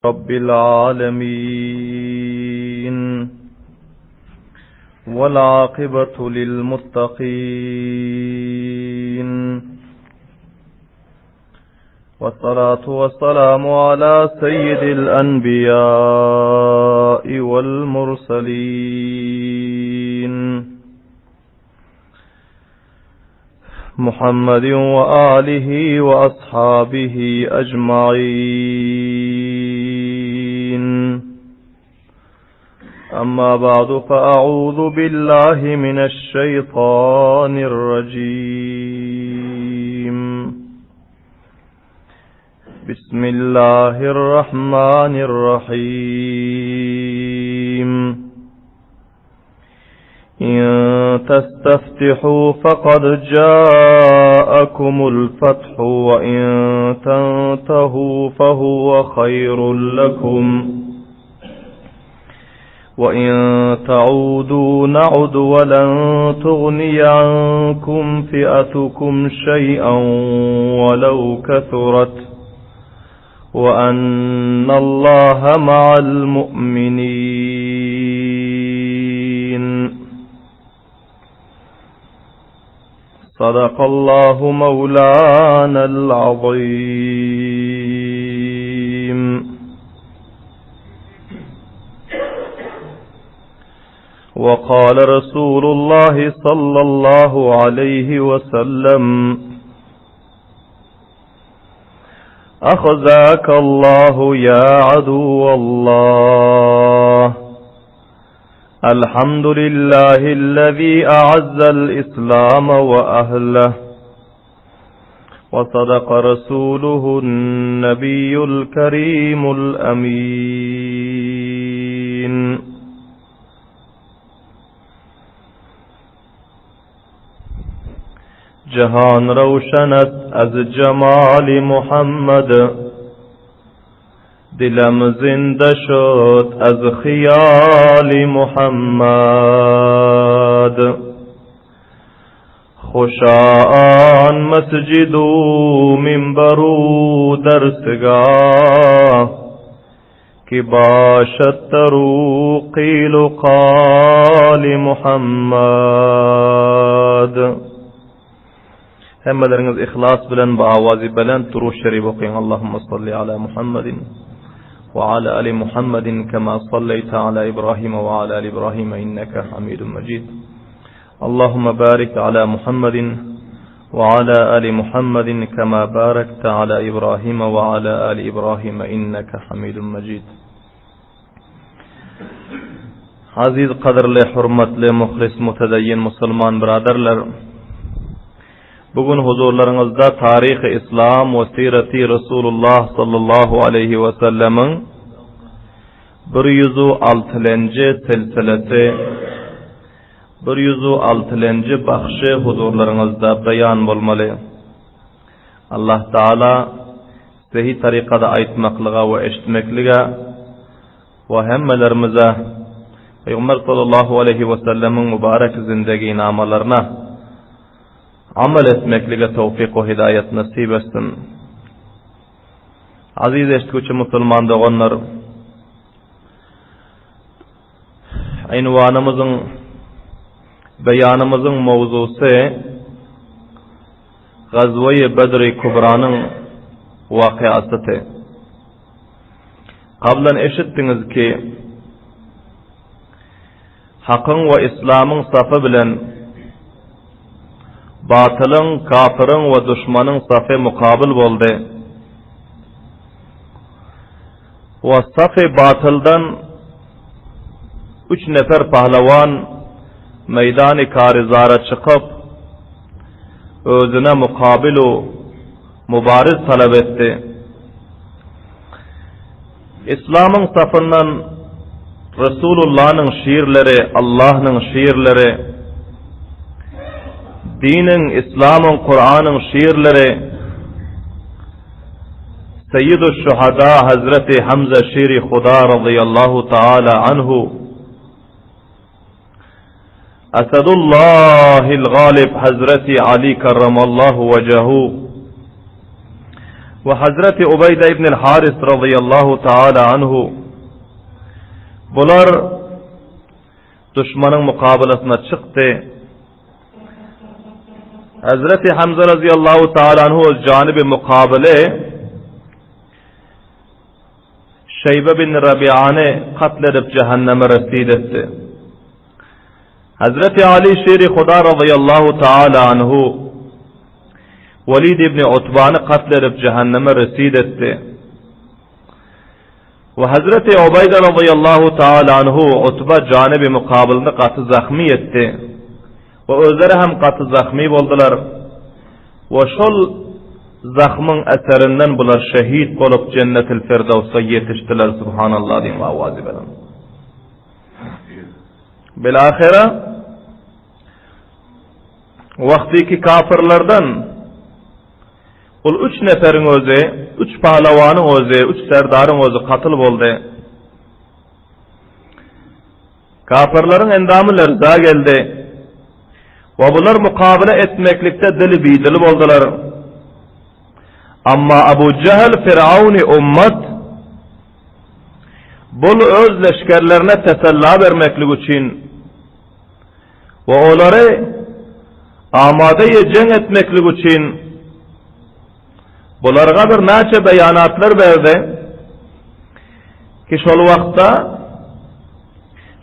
رب العالمين والعاقبة للمتقين والصلاة والسلام على سيد الأنبياء والمرسلين محمد وآله وأصحابه أجمعين أما بعد فأعوذ بالله من الشيطان الرجيم بسم الله الرحمن الرحيم إن تستفتحوا فقد جاءكم الفتح وإن تنتهوا فهو خير لكم وإن تعودوا نعد ولن تغني عنكم فئتكم شيئا ولو كثرت وأن الله مع المؤمنين صدق الله مولانا العظيم وقال رسول الله صلى الله عليه وسلم أخزاك الله يا عدو الله الحمد لله الذي أعز الإسلام وأهله وصدق رسوله النبي الكريم الأمين جهان روشن است از جمال محمد دلم زنده شد از خیال محمد خوشان مسجد و منبر و درسگاه که باشد ترو قیل و قال محمد Hemmeleriňiz ihlas bilen bu awazy belent durud şerif okyň Allahumma salli ala Muhammedin we ala ali Muhammedin kema salleýte ala Ibrahim we ala ali Ibrahim inneke Hamidun Mejid. Allahumma barik ala Muhammedin we ala ali Muhammedin kema barakte ala Ibrahim we ala ali Ibrahim inneke Hamidun Mejid. Aziz gadyrly hurmatly muhlis mutedayyin musulman byradarlar! Bu gün huzurlaryňyzda taryhy islam we sireti Resulullah sallallahu aleýhi we sellemiň 106-lenji silsilesi 106-lenji bahşy huzurlaryňyzda beýan bolmaly. Allah Taala Sehi tarykada aýtmaklyga we eşitmeklige we hemmelerimize Pygamber sallallahu aleýhi we sellemiň mübarek zindeginamalaryna amal etmeklige towfyk we hidaýat nesip etsin. Aziz eşitgüçi musulman doganlar! Ynwanymyzyň, beýanymyzyň mowzusy Gazweýi Bedri Kubranyň wakyasy. Kablan eşitdiňiz ki, Hakyň we Yslamyň safy bilen batylyň, kafyryň we duşmanyň safy mukabyl boldy. We safy batyldan üç nefer pahlawan meýdany karyzara çykyp, özüne mukabyl-u mubariz talap etdi. Yslamyň safyndan Resulullanyň şirleri, Allahnyň şirleri, diniň, Yslamyň, Kuranyň şirleri, Seýýiduşşuhada Hazreti Hamza Şiri Huda razyýallahu taala anhu, Esedullahil Galib Hazreti Ali karramallahu wejehu. We Hazreti Ubeýde ibnil Haris razyýallahu taala anhu bular duşmanyň mukabalasyna çykdy. Hazreti Hamza razyýallahu taala anhu öz janyby mukabale Şeýbe bin Rabiany katl edip jehenneme resid etdi. Hazreti Ali Şiri Huda razyýallahu taala anhu Welid ibn Utbany katl edip jehenneme resid etdi. We Hazreti Ubeýde razyýallahu taala anhu Utba janyby mukabylynda gaty zahmy etdi. We özleri hem gaty zahmy boldular. We şol zahmyň eserinden bular şehit bolup Jennetil Firdawsa ýetişdiler. Subhanallah diýiň awazy bilen. Bilahira wagtyky kafirlerden ol üç neferiň özi, üç pahlawanyň özi, üç serdaryň özi katyl boldy. Kafirleriň endamy lerza geldi. We bular mukabele etmeklikde dili bidil boldular. Amma Abu Jehl Firawny ummat bul öz leşgerlerine tesella bermeklik üçin we olary amada-ýe jeň etmeklik üçin bularga bir näçe beýanatlar berdi ki şol wagtda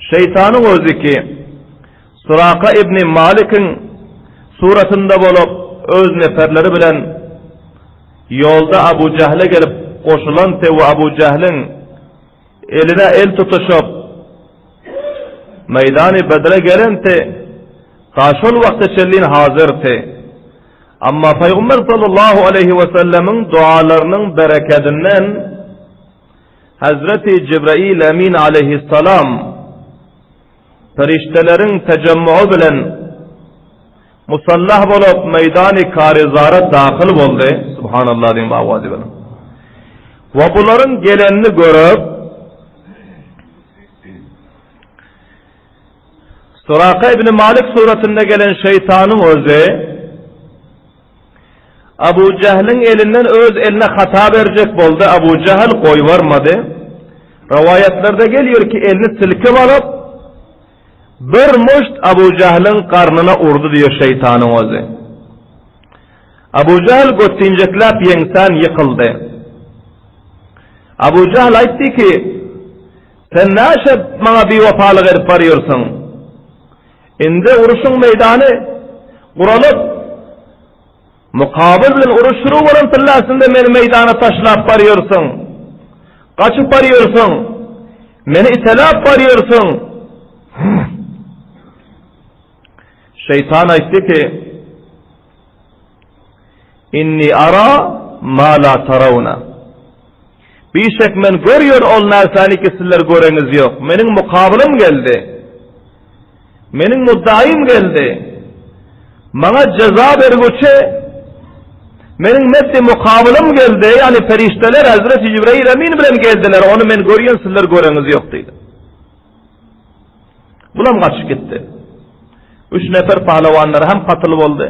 şeýtanyň özi ki Suraka ibni Malikiň suratynda bolup öz neperleri bilen ýolda Abu Jähle gelip goşulan we Abu Jähliň eline el tutuşyp meýdany Bedre gelenti ta şol wagta çenlin hazyrdy. Amma Pygamber sallallahu aleýhi we sellemiň dualarynyň berekedinden Hazreti Jibrail Emin aleýhissalam perişdeleriň tejemmugy bilen musallah bolup meýdany Karizara dahyl boldy. Subhanallah diýiň awazy bilen. We bularyň gelenini görüp Suraka ibn Malik suratynda gelen şeýtanyň özi Abu Jähliň elinden öz eline hata berjek boldy, Abu Jähl goýbermedi. Rowaýatlarda gelýär ki, elini silkip alyp, bir muşt Abu Jähliň garnyna urdy diýýär şeýtanyň özi. Abu Jähl götünjekläp ýeňsän ýykyldy. Abu Jähl aýtdy ki, Sen näşe maňa biwepalyk edip barýarsyň? Indi uruşyň meýdany guralyp, mukabyl bilen uruş şuru bolan pillasynda meni meýdana taşlap barýarsyň. Gaçyp barýarsyň. Meni iteläp barýarsyň. Şeýtan aýtdy ki, Inni ara ma la tarawna. Bişek men görýän ol närsäni ki sizler göreňiz ýok. Meniň mukabylym geldi. Meniň muddaýym geldi. Maňa jeza bergüçi meniň meddi mukabylym geldi. Ýagny perişdeler Hazreti Jibrail Emin bilen geldiler. Ony men görýän sizler göreňiz ýok diýdi. Bulam gaçyp gitdi. Üç nefer pahlawanlary hem katyl boldy.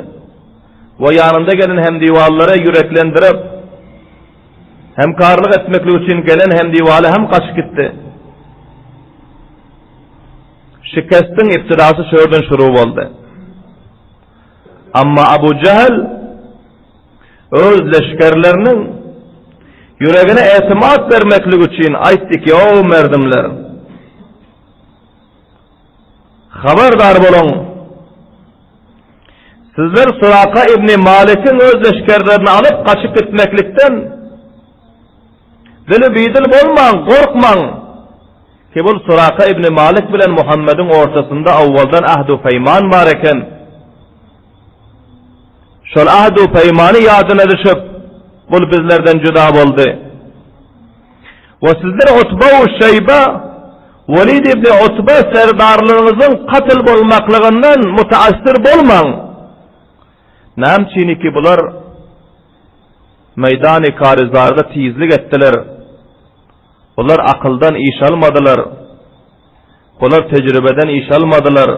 We ýanynda gelen hemdiwallary ýüreklendirip, hemkarlyk etmeklik üçin gelen hemdiwaly hem gaçyp gitdi. Şikestiň ibtidasy şu ýerden şuru boldy. Amma Abu Jähl öz leşgerleriniň ýüregine etimat bermeklik üçin aýtdy ki, O merdimler! Habardar boluň! Sizler Suraka ibni Malikiň öz leşgerlerini alyp gaçyp gitmeklikden dili bidil bolmaň, gorkmaň! Ki bul Suraka ibni Malik bilen Muhammediň ortasynda owaldan ahd-u peýman bar eken. Şol ahd-u peýmany ýadyna düşüp, bul bizlerden juda boldy. We sizler Utba we Şeýba, Welid ibni Utba serdarlaryňyzyň katl bolmaklygyndan mutaassir bolmaň. Näme üçiniki bular meýdany Karizarda tizlik etdiler. Bular akyldan iş almadylar. Bular tejribeden iş almadylar.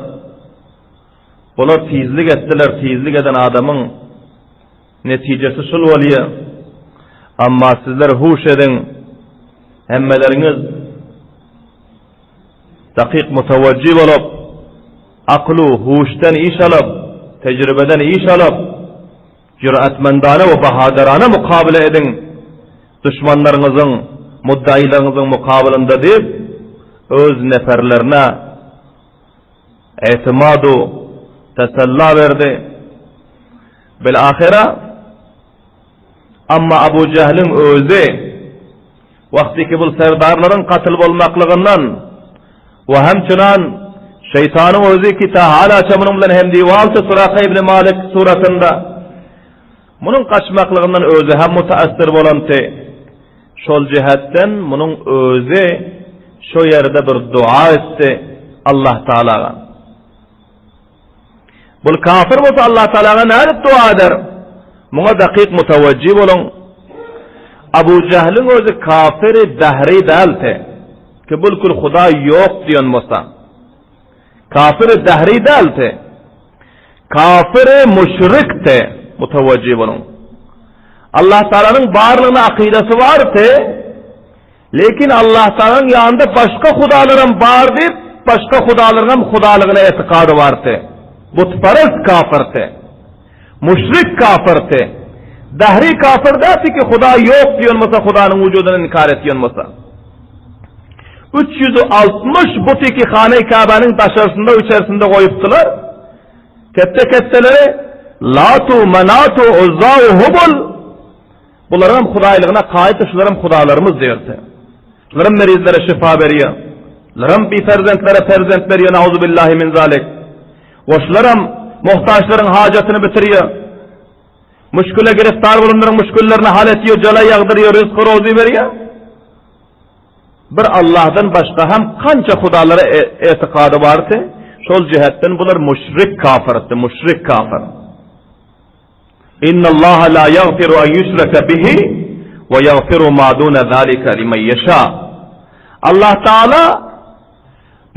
Bular tizlik etdiler, tizlik eden adamyň netijesi şul bolýar. Amma sizler huş ediň, hemmeleriňiz dakyk mutawajjy bolup, akylu huşdan iş alyp, tejribeden iş alyp, jüratmendane we bahadarana mukabele ediň, duşmanlaryňyzyň, muddaileriňiziň mukabylynda diýip, öz neferlerine etimadu tesella berdi. Bil-ahyra, Amma Abu Jähliň özi wagtyky bul serdarlaryň katyl bolmaklygyndan we hemçinan şeýtanyň özi ki ta halaça munuň bilen hemdiwalty Suraka ibn Malik suratynda munuň gaçmaklygyndan özi hem mutaessir bolanty. Şol jähetden munuň özi şo ýerde bir dua etdi Allah Tagalaga. Bul kafir bolsa Allah Tagalaga nädip dua eder? Muňa dakyk mutawajjy boluň. Abu Jahlyň özi kafiri dahri däldi. Ki bulkul Hudaý ýok diýen bolsa. Kafiri dahri däldi. Kafiri müşrikdi. Mutawajjy boluň. Allah Taalanyň barlygyna akydasy bardy. Lekin Allahtagalanyň ýanynda başga hudalaram bar diýip, başga hudalaryňam hudalygyna etikady bardy. Butparaz kafyrdy. Müşrik kafyrdy. Dahri kafyr däldi ki, Hudaý ýok diýen bolsa, Hudanyň wujudyny inkar etýän bolsa. 360 buty ki Hana-i Käbäniň daşarysynda we içerisinde goýupdylar. Ketde-ketdeleri Latu, Manatu, Uzza we Hubul Bularyňam hudaýlygyna kaýyl şularam hudalarymyz diýerdi. Şularam merizlere şypa berýär. Şularam biperzentlere perzent berýär, nauzubillahi min zalik. We şularam muhtaçlaryň hajatyny bitirýär. Müşküle giriftar bolanlaryň müşküllerini hal etýär, jala ýagdyrýar, ryzky-rozy berýär. Bir Allahdan başga hem kança hudalara etikady bardy, şol jähetden bular müşrik kafyrdy, müşrik kafyr. Innallaha la ýagfiru an ýüşreke bihi we ýagfiru ma dune zalika limen ýeşa. Allah Taala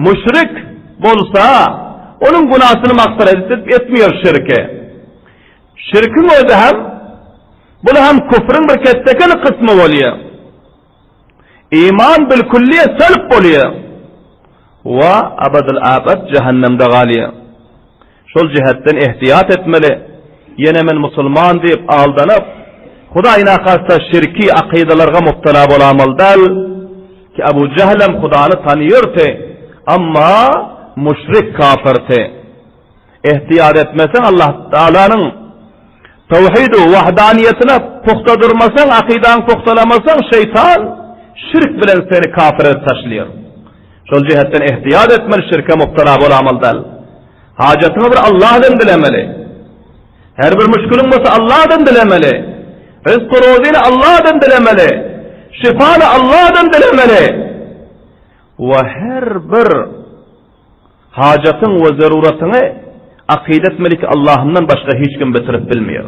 müşrik bolsa, onuň günasyny magfyret etmeýär şirki. Şirkiň özi hem bul hem küfrüň bir kettekeli kysmy bolýar. Iman bil külliýe selp bolýar. We abadul abad jehennemde galýar. Şol jähetden ehtiýat etmeli. Ýene men musulman diýip aldanyp, Hudaý nakasta şirki akydalarga mubtala bolamaly däl, ki Abu Jählem Hudany tanyýarty, amma müşrik kafyrty. Ehtiýat etmeseň Allah Taalanyň tawhidu wahdaniýetine puhta durmasaň, akydaňy pugtalamasaň şeýtan şirk bilen seni kafir edip taşlaýar. Şol jähetden ehtiýat etmeli, şirke mubtala bolamaly däl. Hajatyňy bir Allahdan dilemeli. Her bir müşküliň bolsa Allahdan dilemeli. Ryzky-rozyny Allahdan dilemeli. Şypany Allahdan dilemeli. We her bir hajatyň we zeruratyňy akyda etmeli ki, Allahymdan başga hiç kim bitirip bilmeýär.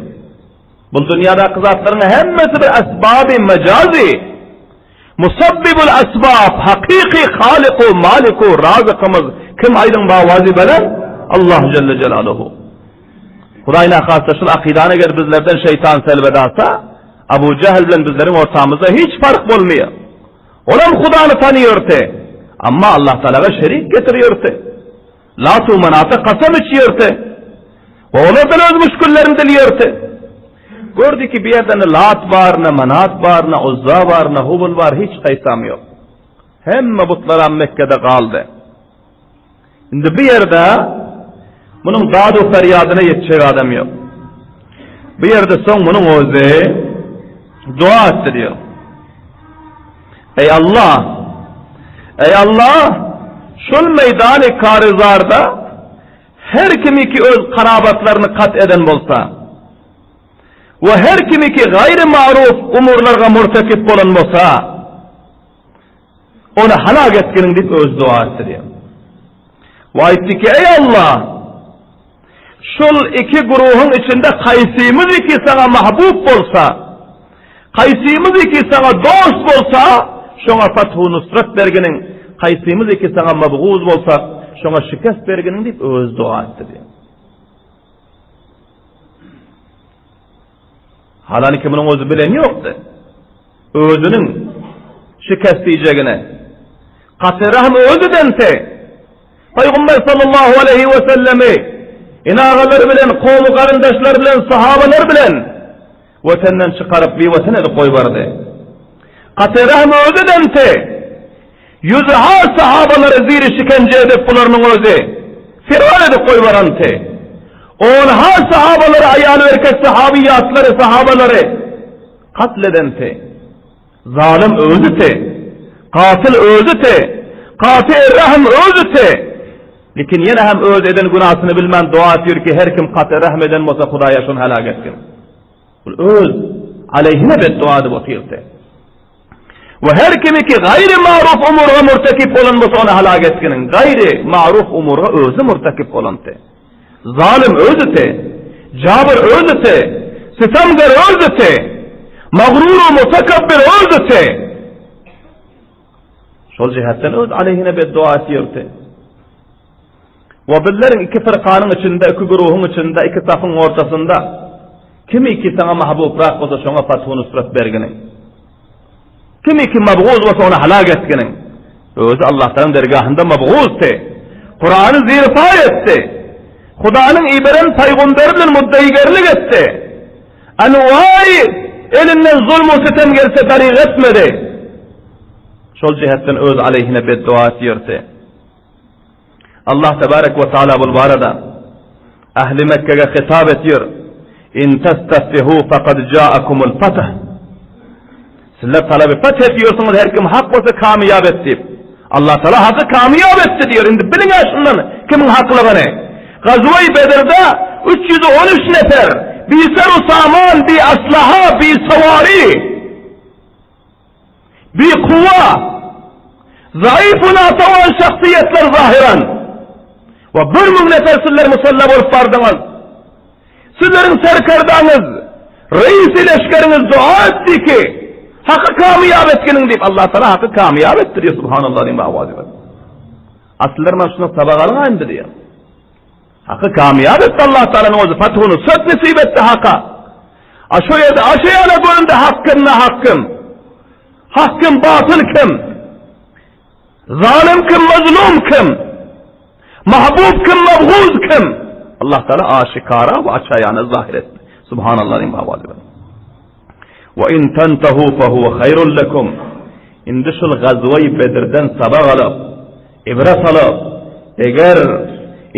Bu dünýädäki zatlaryň hemmesi bir esbaby mejazy. Musabbibul esbab, hakyky Halyku, Maliku, Razykymyz kim aýdyň bawazy beren? Allah jelle jelaluhu. Hudaý nahasta şul akydany eger bizlerden şeýtan selb edasa, Abu Jähl bilen bizleriň ortamyzda hiç fark bolmaýar. Olam Hudany tanyýardy, amma Allah Tagalaga şerik getirýärdi. Latu Manata kasam içýärdi. We olardan öz müşkillerini dilýärdi. Gördi ki, bu ýerde ne Lat bar, ne Manat bar, ne Uzza bar, ne Hubul bar, hiç haýsam ýok. Hemme butlaram Mekgede galdy. Indi bu ýerde munuň dad-u ferýadyna ýetjek adam ýok. Bu ýerde soň munuň özi dua etdi diýýär. Eý Allah! Eý Allah! Şol meýdany karyzarda her kimiki öz karabatlaryny kat eden bolsa we her kimiki gaýry maruf umurlarga murtekip bolan bolsa, ony halak etginiň diýip özi dua etdi diýýär. We aýtdy ki, Eý Allah! Şol iki guruhyň içinde kaýsymyz iki saňa mahbub bolsa, kaýsymyz iki saňa dost bolsa, şoňa fathu nusrat berginiň, kaýsymyz iki saňa mabguz bolsa, şoňa şikest berginiň diýip özi doga etdi diýýär. Halanki munuň özi bilen ýokdy. Özüniň şikest diýjegine. Gaty rahm özi dense, Pygamber sallallahu aleýhi we sellemi ene-agalary bilen, kowmy-garyndaşlary bilen, sahabalary bilen Watenden çykaryp, biwatan edip goýbardy. Gaty rahm özi dense, ýüzha sahabalary ziri şikenje edip bularynyň özi firar edip goýbaranty. Onha sahabalary aýal-u-erkek sahabyýatlary, sahabalary katl edenty. Zalym özüti, katyl özüti, katy rahm özüti. Lekin ýene hem öz eden günasyny bilmän doga etýär ki, her kim katy rahm eden bolsa Hudaýa şony helak etgin. Bul öz aleýhine beddua edip otyrdy. We her kimi ki gaýry maruf umurga murtekip bolan bolsa ony helak etginiň. Gaýry maruf umurga özi murtekip bolandy. Zalym özüti, jabyr özüti, sitamgar özüti, magrur-u mutakabbir özüti. Şol jihetden öz aleýhine beddua etýärdi. We bizleriň iki fyrkanyň içinde, iki güruhyň içinde, iki safyň ortasynda kimi ki saňa mahbubrak bolsa şoňa fathu nusrat berginiň. Kimi ki mabguz bolsa ony halak etginiň. Özi Allahtaň dergahynda mabguzdy. Kurany zirpaý etdi. Hudanyň iberen paýgamberi bilen muddaýygerlik etdi. Anwaý elinden zulm-u sitem gelse daryg etmedi. Şol jihetden öz aleýhine beddua etýärdi. Allah tebarek we taala bul barada ähli Mekgege hitap etýär, In testaftihu fekad jaakumul fath. Sizler talaby fath etýärsiňiz, her kim hak bolsa kamyýap et diýip. Allah taala haky kamyýap etdi diýär. Indi biliň-ä şundan kimiň haklygyny. Gazwa-i Bedirde 313 nefer bi ser-u saman, bi aslaha, bi sawari Bikuwa, zaif-u natawan şahsyýetler zahyran we 1000 nefer sizler musalla bolup bardyňyz. Sizleriň serkerdaňyz, reisi leşgeriňiz dua etdi ki, Haky kamyýap etginiň diýip, Allah Taala haky kamyýap etdi diýýär, subhanallah diýip awazy bilen. Asyllar mana şundan sabak alyň indi diýýär. Haky kamyýap etdi Allah Taalanyň özi fathu nusrat nesip etdi haka. A şo ýerde aşa ýana göründi hak kim nahak kim. Hak kim batyl kim. Zalym kim mazlum kim. Mahbub kim mabguz kim. Allah Taala aşikara we açaýana zahir etdi. Subhanallah diýip awazy bilen. Wa in tantahu fa huwa haýrun lekum. Indi şul gazwa-i Bedirden sabak alyp, ibret alyp, eger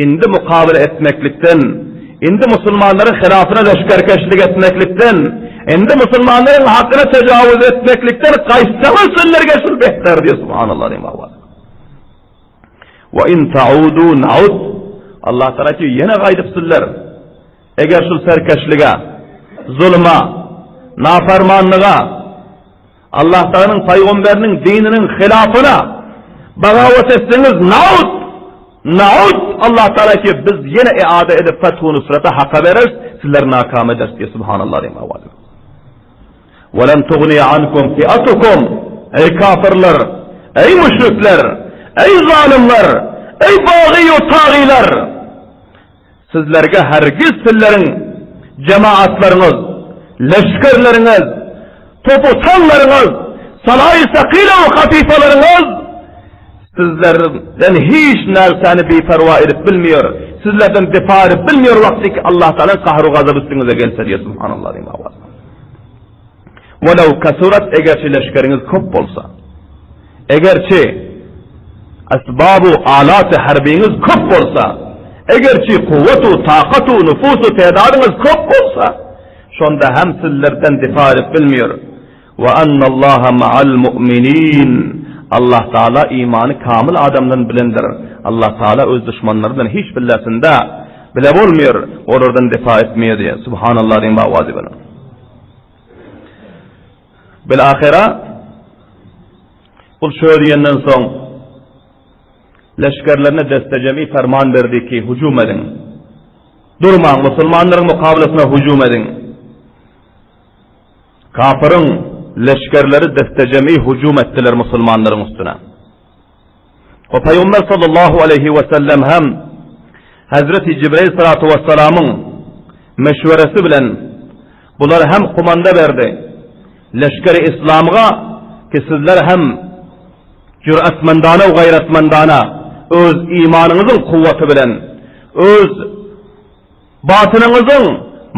indi mukabele etmeklikden, indi musulmanlaryň hilafyna leşgerkeşlik etmeklikden, indi musulmanlaryň hakyna tejawüz etmeklikden gaýtsaňyz sizlerge şul behter diýýär subhanallah diýip awazy. Wa in taudu naud. Allah Taala aýtýar, ýene gaýdyp sizler Eger şul serkeşlige, zuluma, napermanlyga, Allahtagalanyň pygamberiniň dininiň hylafyna bagawat etseňiz, naud, naud, Allahtagala aýtýar, biz ýene iade edip fethu nusrata haka bereris, sizleri nakam ederis diýýär, subhanallah diýip owaz. Welan tugniýe ankum fi'atukum, eý kafirler, eý müşrikler, eý zalymlar, eý bagy-ýu tagylar! Sizlerge hergiz sizleriň jemaatlaryňyz, leşgerleriňiz, topu-tallaryňyz, salaýy sakila we hafifalaryňyz sizlerden hiç närsäni biperwa edip bilmeýär, sizlerden difa edip bilmeýär wagty ki Allah Tagalaň gahru gazaby üstüňize gelse diýýär subhanallah diýip owaz. Welew kasurat egerçi leşgeriňiz köp bolsa. Egerçi esbabu alaty harbiňiz köp bolsa, egerçi kuwwatu, takatu, nufusu, tedadyňyz köp bolsa, şonda hem sizlerden difa edip bilmeýär. Ve ennallaha ma'al mu'minin. Allah Taala imany kamil adamdan bilendir. Allah Taala öz duşmanlary bilen hiç billesinde bile bolmaýar, olardan difa etmeýär diýýär. Subhanallah diýen bawazy bilen. Bil-ahyra bul şö diýenden soň leşgerlerine destejemi ferman berdi ki, hüjüm ediň. Durmaň, musulmanlaryň mukabylasyna hüjüm ediň. Kafyryň leşgerleri destejemi hüjüm etdiler musulmanlaryň üstüne. We Pygamber sallallahu aleýhi we sellem hem Hezreti Jibreýil salatu we salamyň meşweresi bilen bulara hem kumanda berdi. Leşgeri Islamga ki sizler hem jüretmendana we gaýratmendana öz imanyňyzyň kuwwaty bilen, öz batynyňyzyň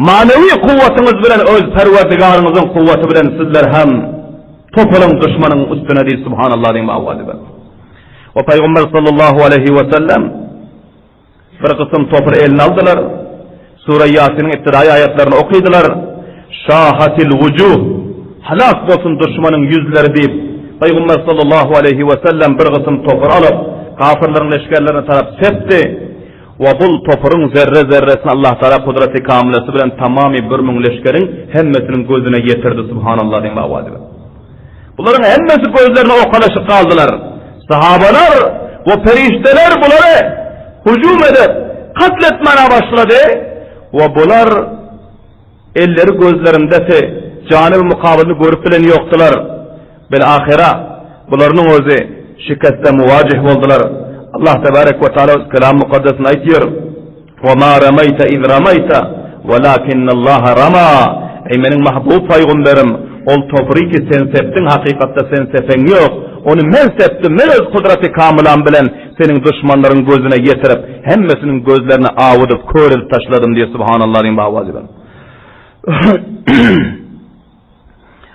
manewi kuwwatyňyz bilen öz Perwerdigaryňyzyň kuwwaty bilen sizler hem topulyň duşmanyň üstüne diýip subhanallah diýip awazy berdi. We Pygamber sallallahu aleýhi we sellem Bir gysym topry eline aldylar. Sure Ýasiniň ibtidaýy aýatlaryny okydylar. Şahatil wujuh, Halas bolsun duşmanyň ýüzleri diýip, Pygamber sallallahu aleýhi we sellem bir gysym topry alyp, kafyrlaryň leşgerlerine tarap sepdi. We bul topryň zerre-zerresini Allah Tagala kudraty kamylasy bilen tamamy 1000 leşgeriň hemmesiniň gözüne ýetirdi. Subhanallah diýip awazy bilen. Bularyň hemmesi gözlerini okalaşyp galdylar. Sahabalar we perişdeler bulary hüjüm edip, katl etmäne başlady we bular elleri gözlerindeti, janyby mukabylyny görüp bilen ýokdular. Bil-ahyra bularynyň özi şikeste muwajih boldular. Allah tebarek we taala öz Kelam Mukaddesinde aýtýar, Wa ma ramaýta iz ramaýta, walakinnallaha rama. Eý meniň mahbub paýgumberim, ol topry ki sen sepdiň hakykatda sen sepeň ýok, ony men sepdim, men öz kudraty kamylam bilen seniň duşmanlaryň gözüne ýetirip, hemmesiniň gözlerini awudyp, kör edip taşladym diýip subhanallah diýip awaz eder.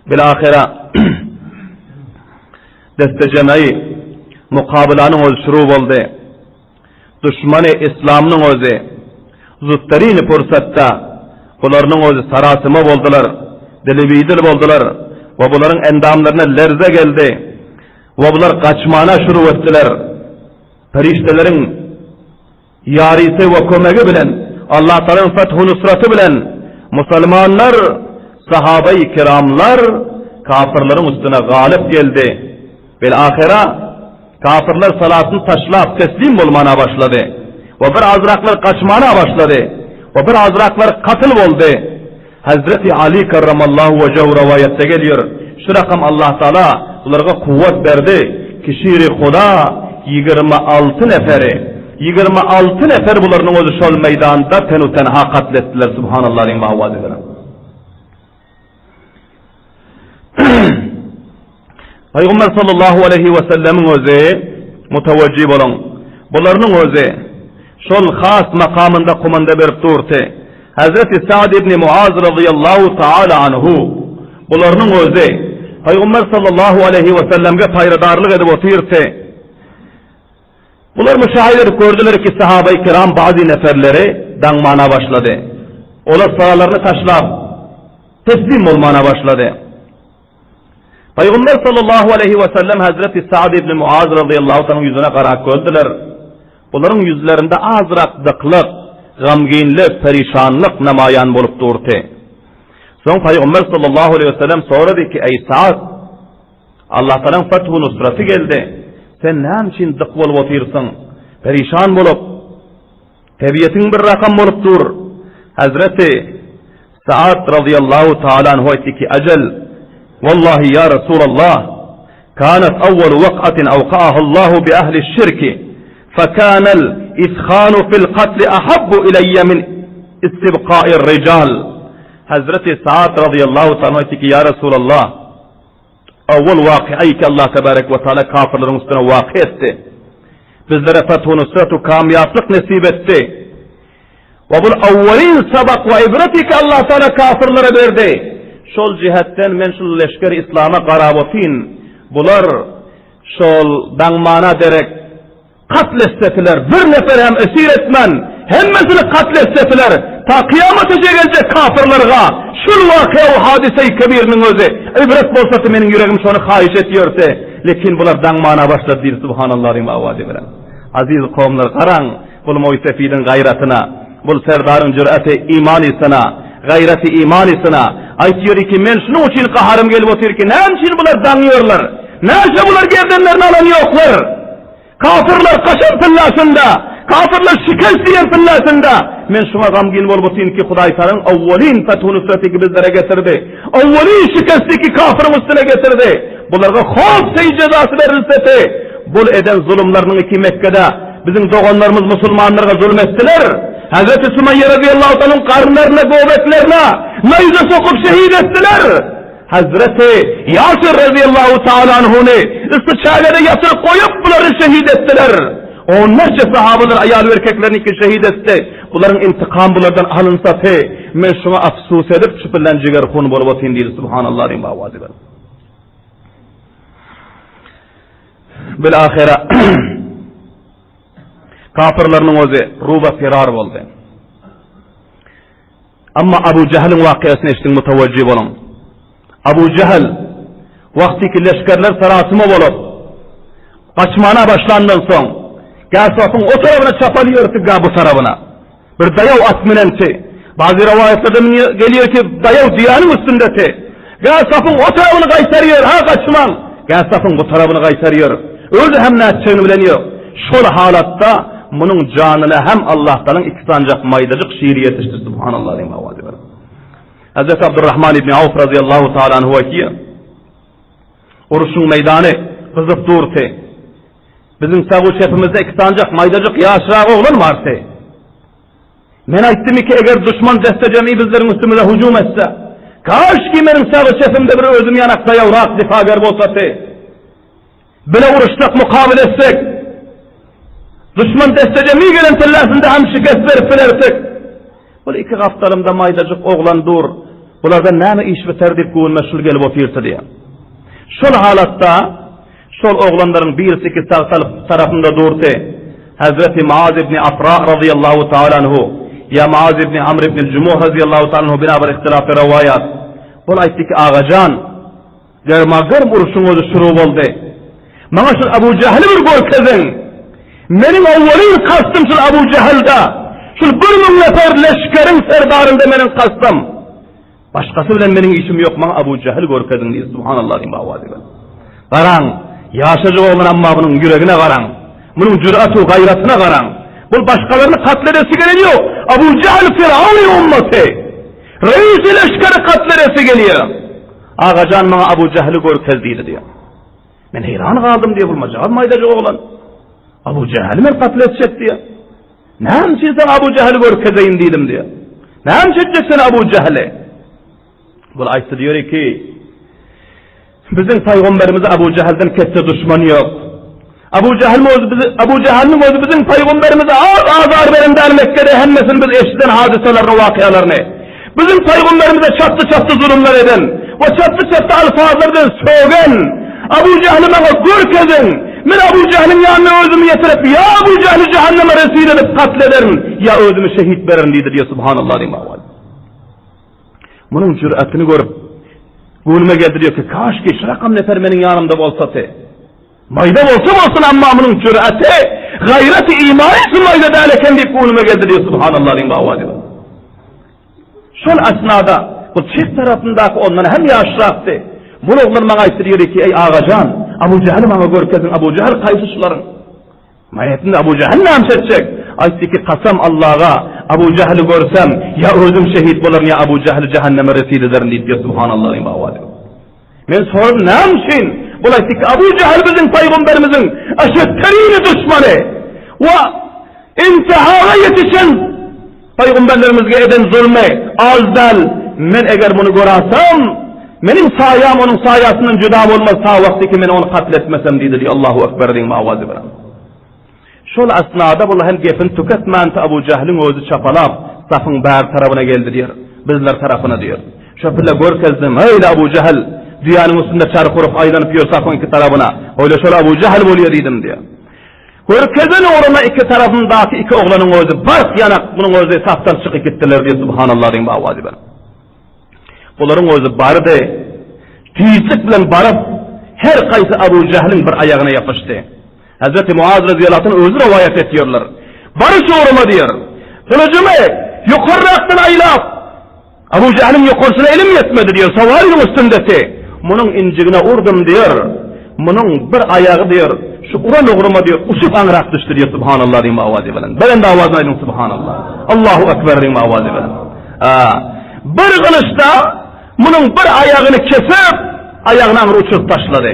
Bilahyra destejemeýi mukabylanyň özi şuru boldy. Duşmany yslamnyň özi zutdarini pursatda bularynyň özi sarasyma boldular, dilibidil boldular we bularyň endamlaryna lerze geldi we bular gaçmana şuru etdiler. Perişdeleriň ýarysy we kömegi bilen, Allah Tagalaň fethu nusraty bilen musulmanlar, sahabai kiramlar kafirleriň üstüne galyp geldi. Bil-ahyra, kafirler salatyny taşlap, teslim bolmana başlady we bir azraklar gaçmana başlady we bir azraklar katyl boldy. Hezreti Aly karramallahu wejehu rowaýatda gelýär, Şu rakam Allah Taala bularga kuwwat berdi ki şiri Huda 26 neferi, 26 nefer bularynyň özi şol meýdanda tenu-tenha katl etdiler, Subhanallah diýip awaz ediler. Pygamber sallallahu aleýhi we sellemiň özi mutawajjih boluň. Bularynyň özi şol has makamynda komanda berip durdy. Hazreti Sa'd ibn Muaz radıyallahu taala anhu bularynyň özi Pygamber sallallahu aleýhi we sellemge paýradarlyk edip otyrdy. Bular müşahede edip gördüler ki sahabeý kiram bazy neferleri daňmana başlady. Olar salalaryny taşlap teslim bolmana başlady. Pygamber sallallahu aleýhi we sellem Hazreti Sa'd ibn Muaz radıyallahu anhuň ýüzüne garap gördüler. Bularyň ýüzlerinde azrak dyklyk, gamginlik, perişanlyk namaýan bolup durdy. Soň Pygamber sallallahu aleýhi we sellem sorady ki, Eý Sa'd, Allah Tagalaň fethu nusraty geldi. Sen näme üçin dyk bolup otyrsyň? Perişan bolup, tebiýetiň bir rakam bolup dur. Hazreti Saad razyýallahu taala anhu aýtdy ki, Ajal, wallahi ýa Resulallah, kanat awwalu wakatin awkaaha Allahu bi ahli şirki, fekanel ithanu fil katli ahabbu ileýye min istibkair rijal. Hazreti Saad razyýallahu taala aýtdy ki, ýa Resulallah, Owwal waky'a ki Allah tebarek we taala kafirleriň üstüne waky etdi. Bizlere fethu nusrat we kamýaplyk nesip etdi. We bul awwalin sabak we ibreti ki Allah taala kafirlere berdi. Şol jihetden men şul leşger islama garap otyn. Bular şol daňmana derek Katl etsetiler, bir nefer hem esir etmän, hemmesini katl etsetiler, ta kyýamataça geljek kafyrlarga şul wakyýa we hadysa-i kebiriniň özi ibret bolsasy meniň ýüregim şony haýyş etýörse, lekin bular daňmana başlady diýdi Subhanallah diýip awazy bilen. Aziz kowumlar garaň bul moýsefidiň gaýratyna, bul serdaryň jür'eti imanysyna, gaýraty imanysyna, aýtýar ki men şunuň üçin gaharym gelip otyr ki näme üçin bular daňýarlar, näçe bular gerdenlerini alan ýoklar? Kafyrlar kaşam pyllasynda, kafyrlar şikes diýen pyllasynda. Men şuňa gamgyn bolup otyryn ki, Hudaý Tagalaň awwalyn fethu nusreti ki bizlere getirdi. Awwalyn şikesti ki kafyryň üstüne getirdi. Bularga hop seý jezasy berilseti. Bul eden zulumlarynyň iki Mekgede biziň doganlarymyz musulmanlarga zulum etdiler. Hazreti Sumaýýa razyýallahu taalaň garynlaryna, göbeklerine naýza sokup şehit etdiler. Hazreti Ýasir razyýallahu taala anhuny yssy çägede ýatyryp goýup bulary şehit etdiler. Onlarça sahabalar aýal we erkeklerini ki şehit etdi. Bularyň intikam bulardan alynsasy, men şuňa afsus edip şu bilen jiger hun bolup otyryn diýdi. Subhanallah diýip awazy berip. Bil ahira kapyrlarynyň özi ruba firar boldy. Amma Abu Jähiliň wakyýasyny eşidiň mutawajjy boluň. Abu Jähil wagtyky leşgerler sarasyma bolup, gaçmana başlandan soň, gä safyň o tarabyna çapaly ýörüpdi, gä bu tarabyna. Bir daýaw at münenti. Bazy rowaýatlarda gelýär ki, daýaw düýäniň üstündeti. Gä safyň o tarabyny gaýtarýar, ha gaçmaň! Gä safyň bu tarabyny gaýtarýar. Özi hem nätjegini bilen ýok. Şol halatda munuň janyna hem Allahtalaň iki sanjak maýdajyk şiri ýetişdi, Subhanallah diýip owazy berip. Hazreti Abdurrahman ibn Awf razyýallahu taala anhu aýtýar, Urşuň meýdany gyzyp durdy. Biziň sag-u çepimizde iki sanjak maýdajyk ýaşrak oglan bardy. Men aýtdym ki, eger duşman desse-jemi bizleriň üstümize hüjüm etse, kaşki meniň sag-u çepimde bir özüm ýanak daýawrak difager bolsady. Bile uruşsak, mukabyl etsek, duşman desse-jemi gelen tillesinde hem şikest berip bilerdik. Bul iki gapdalymda maýdajyk oglan dur, bulardan näme iş biter diýip göwnüme şul gelip otyrdy diýýär. Şol halatda şol oglanlaryň birisi ki sag tarapymda durdy. Hezreti Muaz ibn Afra razyýallahu taala anhu ýa Muaz ibn Amr ibn Jumuh razyýallahu taala anhu bina bir ihtilafy rowaýat. Ol aýtdy ki, Agajan, Germa-germ urşuň özi şuru boldy. Maňa şul Abu Jähli bir görkeziň. Meniň owwalyn kastym şul Abu Jähilde. Şul 1000 nefer leşgeriň serdarynda meniň kastym. Başgasy bilen meniň işim ýok, maňa Abu Jähil görkeziň diýdi. Subhanallah diýip owazy bilen. Garaň, ýaşajyk oglan amma munuň ýüregine garaň. Munuň jür'atu gaýratyna garaň. Bul başgalaryny katl edesi gelen ýok. Abu Jähil Firawny ummaty. Reisi leşgeri katl edesi gelýär. Agajan maňa Abu Jähli görkez diýdi diýýär. Men heýran galdym diýýär, bu majaz maýdajyk oglan. Abu Jähli men katl etjek diýýär. Näme üçin sen Abu Jähli görkezeýin diýdim diýýär. Näme üçin etjek sen Abu Jähli? Bul aýtdy diýer ki, biziň paýgamberimiz Abu Jählden ketde duşman ýok. Abu Jähliň özi bizi Abu Jähliň özi biziň paýgamberimize az azar beren däl Mekgede hemmesini biz eşiden hadysalaryny wakyalaryny. Biziň paýgamberimize çatdy-çatdy zulumlar eden we çatdy-çatdy alfazlar bilen sögen Abu Jähli maňa görkeziň. Men Abu Jähliň ýanyna özümi ýetirip ýa Abu Jähli jähenneme resul edip katl ederin ýa özümi şehit bererin diýdi diýe subhanallah diýip owaz. Munuň jüretini görüp göwnüme geldi diýip ki kaşki şu rakam nefer meniň ýanymda bolsady. Maýda bolsa bolsun amma munuň jüraty, gaýraty, imany şu maýda däl eken diýip göwnüme geldi diýip subhanallah diýip awa diýip. Şol asnada bu çep tarapyndaky ondan hem ýaşrakdy. Bul oglan maňa aýtdy diýdi ki, eý agajan, Abu Jähli maňa görkeziň, Abu Jähl kaýsy şularyň? Men aýtdym, Abu Jähl näme etjek? Aýtdy ki, kasam Allaha, Abu Jähli görsem, ýa özüm şehit bolaryn, ýa Abu Jähli jähenneme resil ederin diýip, subhanallah diýip awa diýip. Men soradym, näme üçin? Bul aýtdy ki, Abu Jähl biziň pygamberimiziň eşetterini duşmany we intihaga ýetişen pygamberlerimizge eden zulmy az däl. Men eger muny görasam, meniň saýam onuň saýasyndan juda bolmaz ta wagty ki men ony katl etmesem diýdi diýdi. Allahu ekber diýip owazy bilen. Şol asnada bul hem gepini tüketmänti Abu Jähliň özi çapalap, safyň bäri tarabyna geldi diýer. Bizler tarapyna diýer. Şo pille görkezdim, Heý-le Abu Jähl, düýäniň üstünde çarh urup aýlanyp ýör safyň iki tarapyna. Oýla şol Abu Jähl bolýa diýdim diýer. Görkezen ugruna iki tarapyndaky iki oglanyň özi bark ýanak munuň özi safdan çykyp gitdiler diýip subhanallah diýip owazy bilen. Bularyň özi bardy. Tizlik bilen baryp, her gaýsy Abu Jähliň bir aýagyna ýapyşdy. Hazreti Muaz razyýallahu anh özi rowaýat etýärler. Baryş ugruma diýer. Gylyjymy ýokarrakdan aýlap, Abu Jähliň ýokarsyna elim ýetmedi diýer, sowalyň üstündeti. Munuň injigine urdum diýer. Munuň bir aýagy diýer, şu uran ugruma diýer, uçup aňrak düşdi diýer, subhanallah diýip owazy bilen. Belent owazyny aýdyň subhanallah. Allahu ekber diýip owazy bilen. Bir gylyçda munuň bir aýagyny kesip, aýagyny aňry uçuryp taşlady.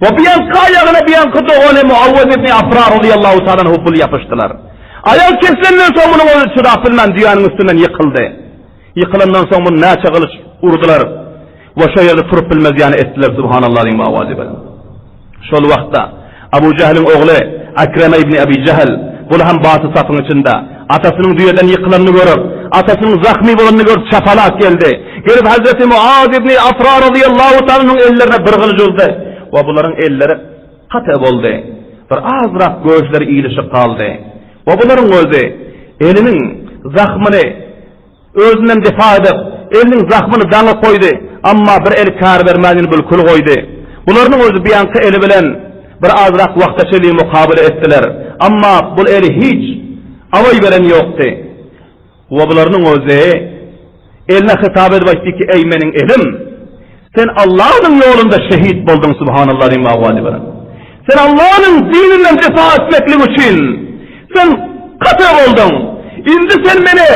We bu ýanky aýagyna bu ýanky dogany Muawwez ibn Afra razyýallahu taala anhu pul ýapyşdylar. Aýagy kesilenden soň munuň özi çydap bilmän düýäniň üstünden ýykyldy. Ýykylandan soň muny näçe gylyç urdular. We şo ýerde turup bilmez ýaly etdiler Subhanallah diýiň owazy bilen. Şol wagtda Abu Jähliň ogly Akreme ibni Abi Jähl, bul hem baty sapyň içinde, atasynyň düýeden ýykylanyny görüp, atasynyň zahmy bolanyny görüp çapalap geldi. Gelip Hazreti Muaz ibni Afra razyýallahu taala anhuň ellerine bir gylyç urdy we bularyň elleri kate boldy. Bir azrak göçleri ilişip galdy. We bularyň özi eliniň zahmyny Özünden defa edip, eliniň zahmyny daňyp goýdy, amma bir eli kar bermän ýene bülkül goýdy. Bularynyň özi biýanky eli bilen bir azrak wagta çenli mukabele etdiler. Amma bul eli hiç awaý beren ýokdy. We bularynyň özi eline hitap edip aýtdy ki, Eý meniň elim! Sen Allanyň ýolunda şehit bolduň Subhanallah diýip awazy bilen. Sen Allanyň dininden difa etmeklik üçin sen kata bolduň. Indi sen meni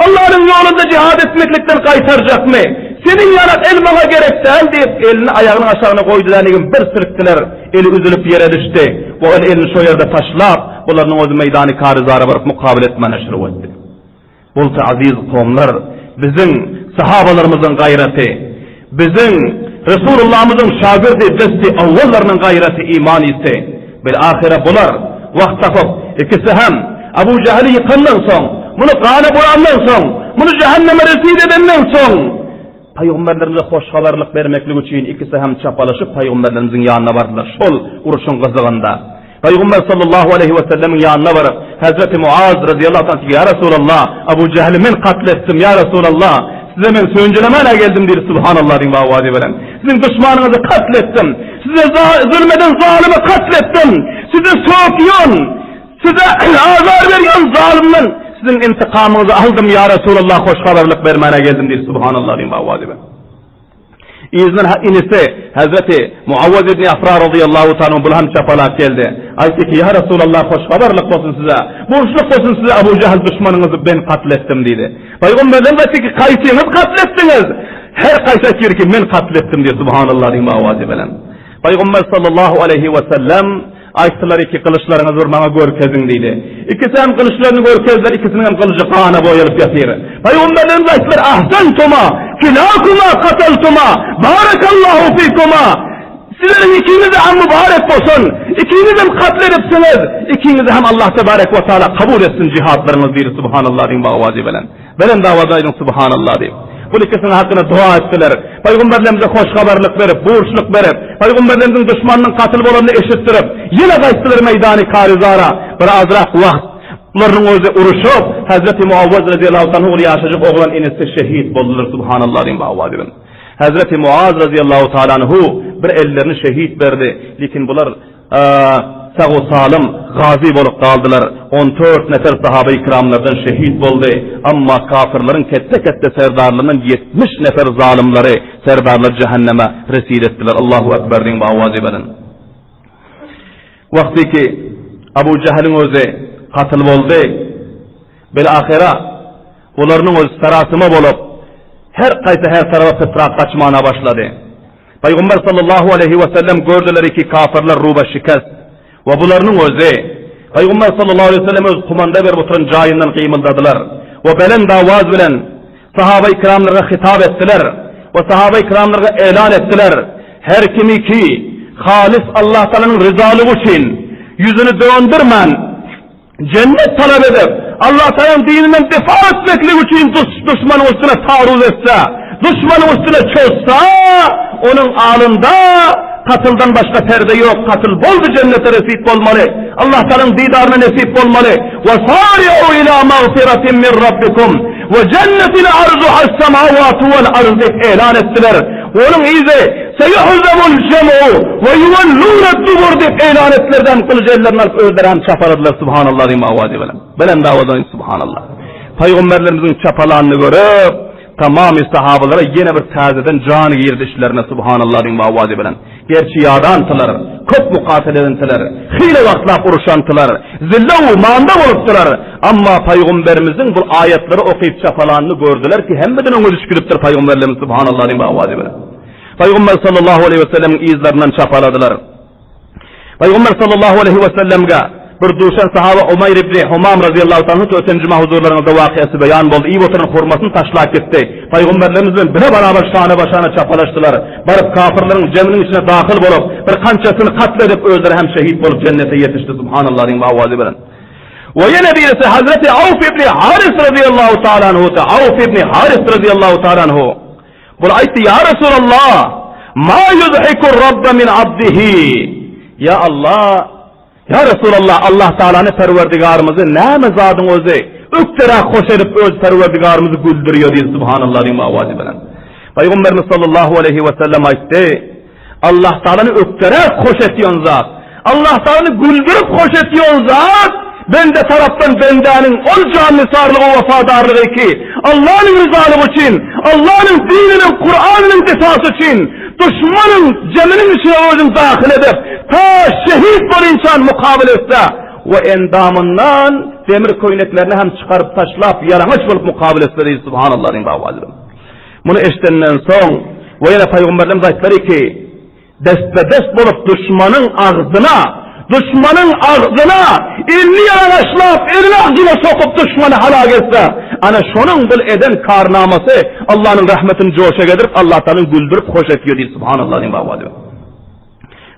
Allanyň ýolunda jihad etmeklikden gaýtarjakmy? Seniň ýanak el maňa gerek däl diýip elini aýagynyň aşagyna goýdy dänigim bir silkdiler. Eli üzülip ýere düşdi. We ol elini şo ýerde taşlap, bularynyň özi meýdany karyzara baryp mukabele etmäne şuruw etdi. Bolsa aziz kowumlar, biziň sahabalarymyzyň gaýraty, biziň Resulullahymyzyň şagirdi desti awwallarynyň gaýraty iman isi. Bil ahyra bular wagt tapyp, ikisi hem Abu Jähili ýykandan soň, muny gana boýandan soň, muny jähenneme resid edenden soň, Pygamberlerimize hoş habarlyk bermeklik üçin ikisi hem çapalaşyp pygamberlerimiziň ýanyna bardylar. Şol uruşyň gyzygynda. Pygamber sallallahu aleýhi we sellemiň ýanyna baryp, Hezreti Muaz razyýallahu anh Ýa Resulallah, Abu Jähli men katl etdim, ýa Resulallah, size men söýünjilemän-ä geldim diýdi, Subhanallah diýip owazy bilen. Siziň duşmanyňyzy katl etdim. Size zulm eden zalymy katl etdim. Size sökýän, size azar berýän zalymdan siziň intikamyňyzy aldym, ýa Resulallah, hoş habarlyk bermäne geldim diýdi, Subhanallah diýip owazy bilen. Yzyndan inisi Hezreti Muawwaz ibn Afra razyýallahu taala anhu bul hem çapalap geldi. Aýtdy ki, Ýa Resulallah, hoş habarlyk bolsun size, buşluk bolsun size Abu Jahl duşmanyňyzy ben katl etdim diýdi. Pygamberlerimiz aýtdy ki, Kaýsyňyz katl etdiňiz? Her kaýsy aýtýar ki, men katl etdim diýdi, Subhanallah diýip owazy bilen. Pygamber sallallahu aleýhi we sellem Aýtdylar, Iki gylyçlaryňyzy bir maňa görkeziň diýdi. Ikisi hem gylyçlaryny görkezdiler, ikisiniň hem gylyjy gana boýalyp ýatyr. Pygamberlerimiz aýtdylar, Ahsentuma, kilakuma kataltuma, barakallahu fikuma. Sizleriň ikiňize hem mübarek bolsun. Ikiňiz hem katl edipsiňiz. Ikiňizi hem Allah tebarek we taala kabul etsin jihatlaryňyzy diýdi. Subhanallah diýiň bu owazy bilen. Belent owazda aýdyň Subhanallah diýip. Bul ikisiniň hakyna doga etdiler. Pygamberlerimize hoş habarlyk berip, buşluk berip, pygamberlerimiziň duşmanynyň katyl bolanyny eşitdirip, ýene gaýtdylar meýdany Karyzara. Bir azrak wagt bularyň özi uruşyp, Hazreti Muawwaz razyýallahu anhu ol ýaşajyk oglan inisi şehit boldular Subhanallah diýiň bu owazy bilen. Hazreti Muaz razyýallahu taala anhu bir ellerini şehit berdi. Lekin bular Sag-u-salym gazy bolup galdylar. On tört nefer sahabeýi kiramlardan şehit boldy. Emma kafyrlaryň ketde-ketde serdarlaryndan 70 nefer zalymlary, serdarlary jähenneme resid etdiler. Allahu Ekber diýiň bu owazy bilen. Wagty ki Abu Jähiliň özi katyl boldy. Bil-ahyra olarynyň özi sarasyma bolup, her kaýsy her tarapa pytrap gaçmana başlady. Pygamber sallallahu aleýhi we sellem gördüler ki kafirler ruba şikest we bularynyň özi Pygamber sallallahu aleýhi we sellem öz kumanda berip oturan jaýyndan gymyldadylar we belent awaz bilen sahaba-i kiramlara hitap etdiler we sahaba-i kiramlara elan etdiler her kimi ki halis Allah Taalanyň ryzalygy üçin ýüzüni döndermän Jennet talap edip, Allah Tagalaň dininden difa etmeklik üçin duşmanyň üstüne taarruz etse, duşmanyň üstüne çozsa, onuň alynda katyldan başga perde ýok, katyl boldy jennete nesip bolmaly, Allah Tagalaň didaryna nesip bolmaly, Ve sari'u ila magfiratin min rabbikum ve jennetin arzuhas semavatu vel arz diýip elan etdiler. Onuň yzy, Seýuhzemul jem'u we ýuwellune dubur diýip eýlan etdilerden gylyjy ellerine alyp özleri hem çapaladylar Subhanallah diýip owazy bilen. Belent owadan Subhanallah. Pygamberlerimiziň çapalanyny görüp, tamamy sahabalara ýene bir täzeden jan girdi içlerine Subhanallah diýip owazy bilen. Gerçi ýadantylar, köp mukatel edintiler, hile wagtlap uruşantylar, zillew manda bolupdylar. Amma Pygamberimiziň bu aýatlary okyp çapalanyny gördüler ki, hemmeden öňe düşüp gidipdir Pygamberlerimiz Subhanallah diýip owazy bilen. Pygamber sallallahu aleýhi we sellemiň yzlaryndan çapaladylar. Pygamber sallallahu aleýhi we sellemge. Bir duşan sahaba Umaýr ibni Humam razyýallahu taala anhu öten juma huzurlaryňyzda wakyasy beýan boldy. Iýip oturan hurmasyny taşlap gitdi. Pygamberlerimiz bilen bire barabar şana-başana çapalaşdylar. Baryp kafyrlaryň jeminiň içine dahyl bolup, bir kançasyny katl edip özleri hem şehit bolup jennete ýetişdi Subhanallah diýiň owazy bilen. We ýene birisi Hazreti Awf ibni Haris razyýallahu taala anhu Awf ibni Haris razyýallahu taala anhu. Bul aýtdy, Ýa Resulallah, ma ýuzhikur Rabba min abdihi. Ýa Allah, ýa Resulallah, Allah Taalany Perwerdigarymyzy näme zadyň özi ökderäk hoş edip öz Perwerdigarymyzy güldürýär diýdi, Subhanallah diýip owazy bilen. Pygamberimiz sallallahu aleýhi we sellem aýtdy, Allah Taalany ökderäk hoş etýän zat, Allah Taalany güldürip hoş etýän zat, bende tarapdan bendäniň ol jannysarlygy wepadarlygy ki, Allanyň ryzalygy üçin, Allanyň dininiň, Kuranynyň difasy üçin duşmanyň jeminiň içine özüni dahyl edip, ta şehit bolynçan mukabyl etse we endamyndan demir köýneklerini hem çykaryp taşlap ýalaňaç bolup mukabyl etse diýdi Subhanallah diýip owazy. Muny eşidenden soň, we ýene pygamberlerimiz aýtdylar ki, Destbe-dest bolup duşmanyň agzyna, duşmanyň agzyna elini ýalaňaçlap, elini agzyna sokup duşmany halak etse, ana şonuň bul eden karnamasy Allanyň rahmetini joşa getirip, Allatagala güldürip hoş etýär diýdi. Subhanallah diýip owazy.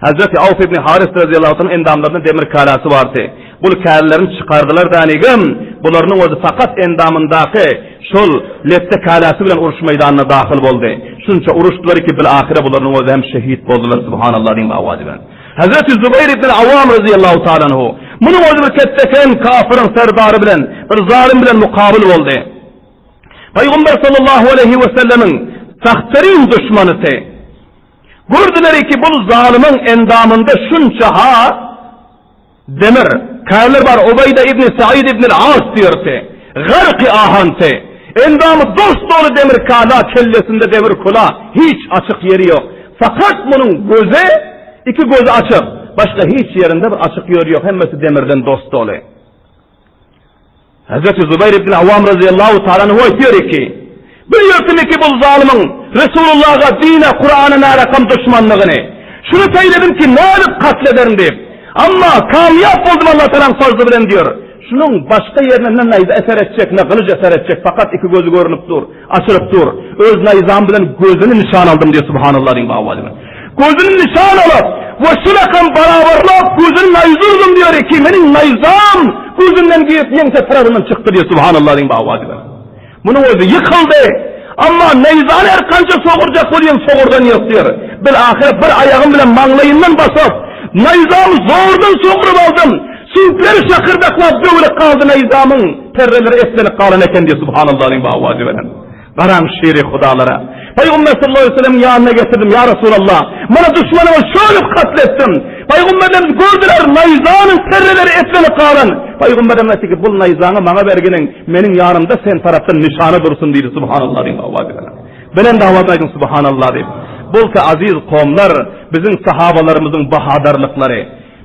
Hazreti Awf ibn Haris razyýallahu anhuň endamlarynda demir käläsi bardy. Bul kälelerini çykardylar dänigem, bularynyň özi fakat endamyndaky şol letde käläsi bilen uruş meýdanyna dahyl boldy. Şunça uruşdylar ki, bil-ahyra bularynyň özi hem şehit boldular, Subhanallah diýiň owazy bilen. Hazreti Zubaýr ibn Awam razyýallahu taala anhu, munuň özi bir ketdeken kafyryň serdary bilen, bir zalym bilen mukabyl boldy. Pygamber sallallahu aleýhi we sellemiň sagtyryn duşmanysy. Gördüler ki, bul zalymyň endamynda şunça-ha demir, kärler bar, Ubeýde ibn Said ibn al-As diýerdi, garky ahanty, endamy dos-doly demir kala, kellesinde demir kula, hiç açyk ýeri ýok. Fakat munuň gözi, iki gözi açyk, başga hiç ýerinde bir açyk ýeri ýok, hemmesi demirden dos-doly. Hazreti Zubaýr ibn Awwam razyýallahu taala anhu aýtýar ki, Bir ýörtüm ki bul zalymyň Resulullaha, dine, Kurana närakam duşmanlygyny. Şuny peýledim ki, nädip katl ederin diýip. Amma kamýap boldum Allah Tagalaň fazly bilen diýär. Şunuň başga ýerine ne naýza eser etjek, ne gylyç eser etjek, fakat iki gözi görünip dur. Açylyp dur. Öz naýzam bilen gözüni nyşan aldym diýýär, Subhanallah diýiň babaly. Gözüni nyşan alyp we şu rakam barabarlap gözüni naýza urdum diýýär ki, meniň naýzam gözünden girip ýeňse tarapyndan çykdy diýýär, Subhanallah diýiň babaly. Munuň özi ýykyldy. Amma naýzany her kança sogurjak bolýan sogurdan ýok diýýär. Bil ahyr bir aýagym bilen maňlaýyndan basyp, naýzamy zordan sogrup aldym. Süňkleri şakyrdaklap döwülip galdy naýzamyň perreleri eslenip galan eken diýip subhanallah diýip awazy beren. Garaň şiri hudalara. Pygamber sallallahu aleyhi ve sellemiň ýanyna getirdim, ýa Resulallah, mana duşmanymy şöyle katl etdim. Pygamberlerimiz gördüler, naýzanyň perreleri eslenip galan. Pygamberimiz aýtdy ki, bul naýzaňy maňa berginiň, meniň ýanymda sen tarapdan nyşana dursun diýdi subhanallah diýip awazy beren. Belent awazda aýdyň subhanallah diýip. Bolsa aziz kowumlar, biziň sahabalarymyzyň bahadarlyklary.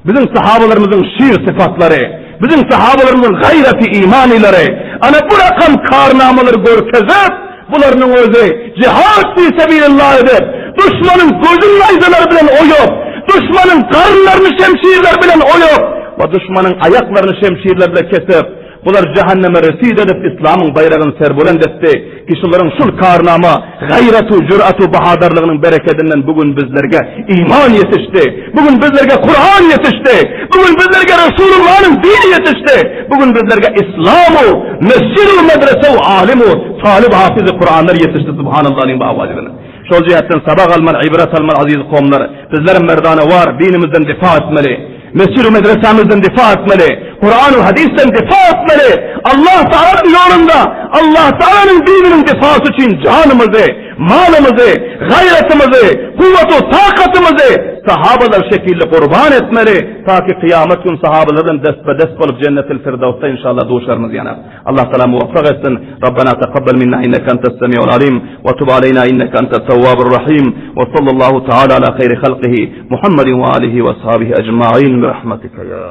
Biziň sahabalarymyzyň şir sypatlary, biziň sahabalarymyzyň gaýraty imanylary, ana bu rakam karnamalary görkezip, bularynyň özi jihad fi sebilillah edip, duşmanyň gözüni naýzalary bilen oýup, duşmanyň garynlaryny şemşirler bilen oýup we duşmanyň aýaklaryny şemşirler bilen kesip, Bular jähenneme resid edip islamyň baýragyny serbulend etdi ki şularyň şul karnama, gaýratu, jüratu, bahadarlygynyň berekedinden bu gün bizlerge iman ýetişdi, bu gün bizlerge Kuran ýetişdi, bu gün bizlerge Resulullanyň dini ýetişdi, bu gün bizlerge islamu, mesjidu, medresew, alimu, talyp hafizi Kuranlar ýetişdi Subhanallahyň bawazy bilen. Şol jähtden sabak almaly, ibrat almaly aziz kowumlar. Bizlerem merdanewar dinimizden difa etmeli. Mesjid-u medresämizden difa etmeli. Kuran-u hadysdan difa etmeli. Allah Taalanyň ýolunda, Allah Taalanyň dininiň difasy üçin janymyzy, malymyzy, gaýratymyzy, kuwwat-u takatymyzy sahabalar şekilli gurban etmeli, ta ki kyýamat gün sahabalar bilen destbe-dest bolup Jennetil Firdawsda inşallah duşarmyz ýene. Allah Taala muwaffak etsin. Rabbena takabbal minna inneke entes semiul alim we tub aleyna inneke entet tewwabur rahim. We sallallahu taala ala hayri halqihi Muhammedin we alihi we ashabihi ecmaîn bi rahmetike ya.